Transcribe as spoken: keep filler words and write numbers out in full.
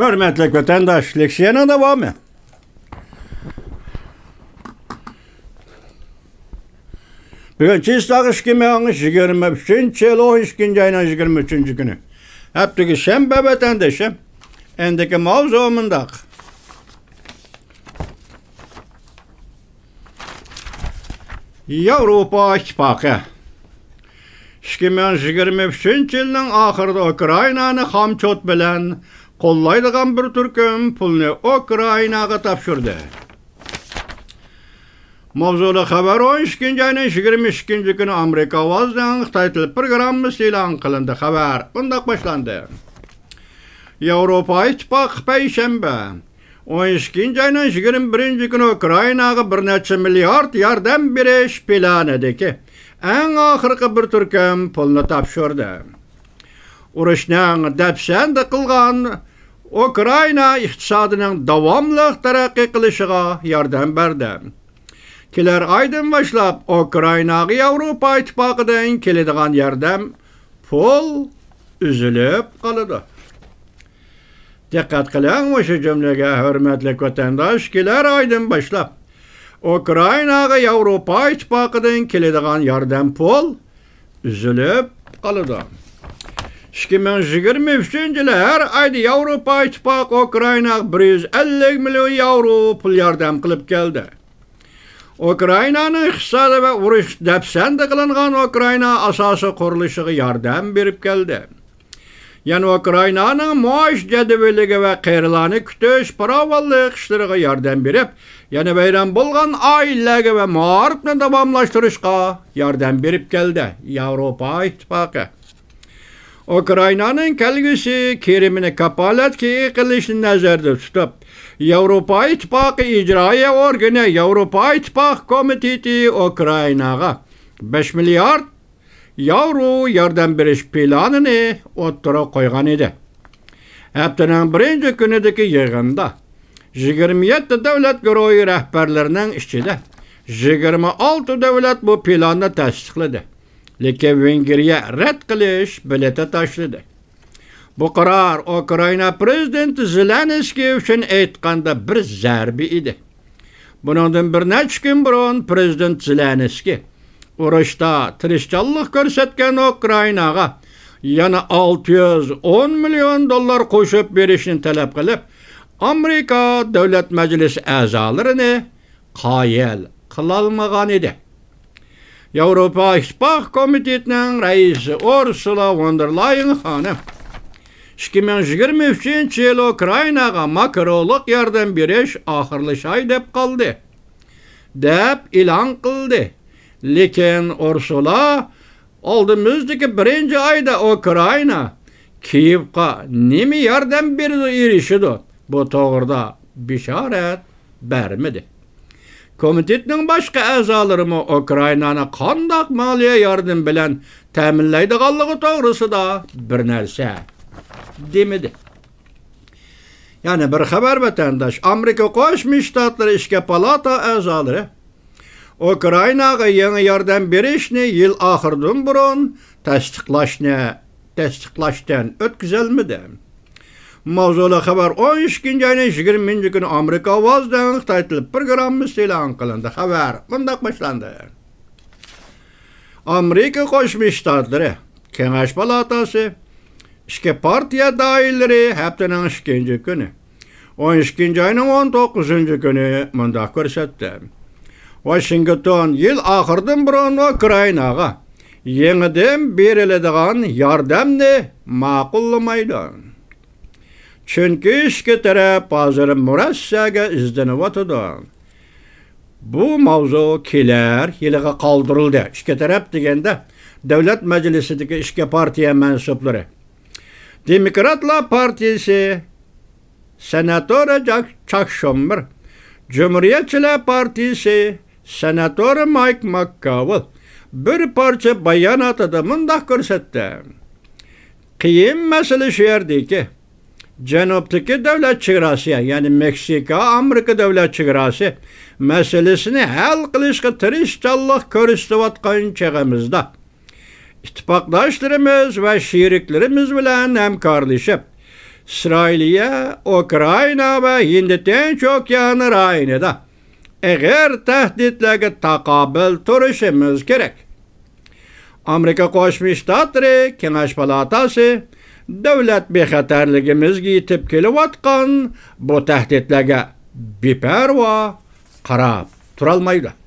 ھۆرمەتلىك ۋەتەنداش، لېكسىيەنىڭ داۋامى. بۈگۈن چېسلاق ئىككى مىڭ يىگىرمە ئۈچىنچى يىل ئون ئىككىنچى ئاينىڭ يىگىرمە ئۈچىنچى كۈنى. ھەپتىگە شەنبە ۋەتەندىشىم. ئەندىكى ماۋزۇ مۇنداق. ياۋروپا ئىتتىپاقى ئىككى مىڭ يىگىرمە ئۈچىنچى يىلنىڭ ئاخىرىدا ئۇكرائىنانى خامچوت بىلەن قوللايدىغان بىر تۈركۈم پۇلنى ئۇكرائىناغا تاپشۇردى. ماۋزۇلۇق خەۋەر ئون ئىككىنچى ئاينىڭ يىگىرمە ئىككىنچى كۈنى ئامېرىكا ئاۋازىنىڭ خىتاي تىل پروگراممىسى ئېلان قىلىندى. خەۋەر مۇنداق باشلاندى. ياۋروپا ئىتتىپاقى پەيشەنبە، ئون ئىككىنچى ئاينىڭ يىگىرمە بىرىنچى كۈنى ئۇكرائىناغا بىر نەچچە مىليارد ياردەم بېرىش پىلانىدىكى ئەڭ ئاخىرقى بىر تۈركۈم پۇلنى تاپشۇردى. ئۇرۇشنىڭ دەپسەندە قىلغان ئۇكرائىنا ئىقتىسادىنىڭ داۋاملىق تەرەققىي قىلىشىغا ياردەم بەردى. كېلەر ئايدىن باشلاپ ئۇكرائىناغا ياۋروپا ئىتتىپاقىدىن كېلىدىغان ياردەم پۇل ئۈزۈلۈپ قالىدۇ. دىققەت قىلىڭ مۇشۇ جۈملىگە، ھۆرمەتلىك ۋەتەنداش، كېلەر ئايدىن باشلاپ ئۇكرائىناغا ياۋروپا ئىتتىپاقىدىن كېلىدىغان ياردەم پۇل ئۈزۈلۈپ قالىدۇ. ئىككى مىڭ يىگىرمە ئۈچىنچى يىلى ھەر ئايدا ياۋروپا ئىتتىپاقى ئۇكرائىناغا بىر يۈز ئەللىك مىليون ياۋرو پۇل ياردەم قىلىپ كەلدى. ئۇكرائىنانىڭ ئىقتىسادى ۋە ئۇرۇش دەپسەندە قىلىنغان ئۇكرائىنا ئاساسى قۇرۇلۇشىغا ياردەم بېرىپ كەلدى. يەنە ئۇكرائىنانىڭ مائاش جەدۋىلىگە ۋە قېرىلارنى كۈتۈش پاراۋانلىق ئىشلىرىغا ياردەم بېرىپ، يەنە ۋەيران بولغان ئائىلىلەرگە ۋە مائارىپنى داۋاملاشتۇرۇشقا ياردەم بېرىپ كەلدى. ياۋروپا ئىتتىپاقى ئۇكرائىنانىڭ كەلگۈسى كىرىمىنى كاپالەتكە ئېلىشنى نەزەردە تۇتۇپ، ياۋروپا ئىتتىپاقى ئىجرائىيە ئورگىنى، ياۋروپا ئىتتىپاقى كومىتېتى ئۇكرائىناغا بەش مىليارد ياۋرو ياردەم بېرىش پىلانىنى ئوتتۇرىغا قويغان ئىدى. ھەپتىنىڭ بىرىنچى كۈنىدىكى يىغىندا يىگىرمە يەتتە دۆلەت گۇرۇھى رەھبەرلىرىنىڭ ئىچىدە يىگىرمە ئالتە دۆلەت بۇ پىلاننى تەستىقلىدى. لېكىن ۋېنگرىيە رەت قىلىش بېلىتى تاشلىدى. بۇ قارار ئۇكرائىنا پىرېزىدېنتى زېلېنسكىي ئۈچۈن ئېيتقاندا بىر زەربە ئىدى. بۇنىڭدىن بىر نەچچە كۈن بۇرۇن پىرېزىدېنت زېلېنسكىي ئۇرۇشتا تىرىشچانلىق كۆرسەتكەن ئۇكرائىناغا يەنە ئالتە يۈز ئون مىليون دوللار قوشۇپ بېرىشنى تەلەپ قىلىپ، ئامېرىكا دۆلەت مەجلىسى ئەزالىرىنى قايىل قىلالمىغان ئىدى. ياۋروپا ئىتتىپاق كومىتېتىنىڭ رەئىسى ئۇرسۇلا ۋون دېر لايېن خانىم ئىككى مىڭ يىگىرمە ئۈچىنچى يىل ئۇكرائىناغا ماكرولۇق ياردەم بېرىش ئاخىرلىشاي دەپ قالدى، دەپ ئېلان قىلدى. لېكىن ئۇرسۇلا ئالدىمىزدىكى بىرىنچى ئايدا ئۇكرائىنا كىيېۋقا نېمە ياردەم بېرىدۇ، ئېرىشىدۇ، بۇ توغرىدا بېشارەت بەرمىدى. كومىتېتنىڭ باشقا ئەزالىرىمۇ ئۇكرائىنانى قانداق مالىيە ياردىمى بىلەن تەمىنلەيدىغانلىقى توغرىسىدا بىر نەرسە دېمىدى. يەنە بىر خەۋەر، ۋەتەنداش. ئامېرىكا قوشما شتاتلىرى ئىچكى پالاتا ئەزالىرى ئۇكرائىناغا يېڭى ياردەم بېرىشنى يىل ئاخىرىدىن بۇرۇن تەستىقلاشنى، تەستىقلاشتىن ئۆتكۈزەلمىدى. ماۋزۇلۇق خەۋەر ئون ئىككىنچى ئاينىڭ يىگىرمىنچى كۈنى ئامېرىكا ئاۋازىنىڭ خىتاي تىل پروگراممىسى ئېلان قىلىندى. خەۋەر مۇنداق باشلاندى. ئامېرىكا قوشما شتاتلىرى كېڭەش پالاتاسى ئىچكى پارتىيە دائىرىلىرى ھەپتىنىڭ ئىككىنچى كۈنى، ئون ئىككىنچى ئاينىڭ ئون توققۇزىنچى كۈنى مۇنداق كۆرسەتتى. ۋاشىنگتون يىل ئاخىرىدىن بۇرۇن ئۇكرائىناغا يېڭىدىن بېرىلىدىغان ياردەمنى ماقۇللىمايدۇ. چۈنكى ئىككى تەرەپ ھازىر مۇرەسسەگە ئىزدىنىۋاتىدۇ. بۇ ماۋزۇ كېلەر يىلىغا قالدۇرۇلدى. ئىككى تەرەپ دېگەندە، دۆلەت مەجلىسىدىكى ئىككى پارتىيە مەنسۇپلىرى. دېموكراتلار پارتىيىسى سېناتورى جاك-، چاك شوممېر، جۇمھۇرىيەتچىلەر پارتىيىسى سېناتورى مايك ماككاۋېل بىر پارچە باياناتىدا مۇنداق كۆرسەتتى: قىيىن مەسىلە شۇ يەردىكى، جەنۇبتىكى دۆلەت چېگراسى، يەنى مېكسىكا، ئامېرىكا دۆلەت چېگراسى مەسىلىسىنى ھەل قىلىشقا تىرىشچانلىق كۆرسىتىۋاتقان چېغىمىزدا، ئىتتىپاقداشلىرىمىز ۋە شېرىكلىرىمىز بىلەن ھەمكارلىشىپ، ئىسرائىلىيە، ئۇكرائىنا ۋە ھىندى تىنچ ئوكيان رايونىدا ئېغىر تەھدىتلەرگە تاقابىل تۇرۇشىمىز كېرەك. ئامېرىكا قوشما شتاتلىرى كېڭەش پالاتاسى دۆلەت بىخەتەرلىكىمىزگە يېتىپ كېلىۋاتقان بۇ تەھدىتلەرگە بىپەرۋا قاراپ تۇرالمايدۇ.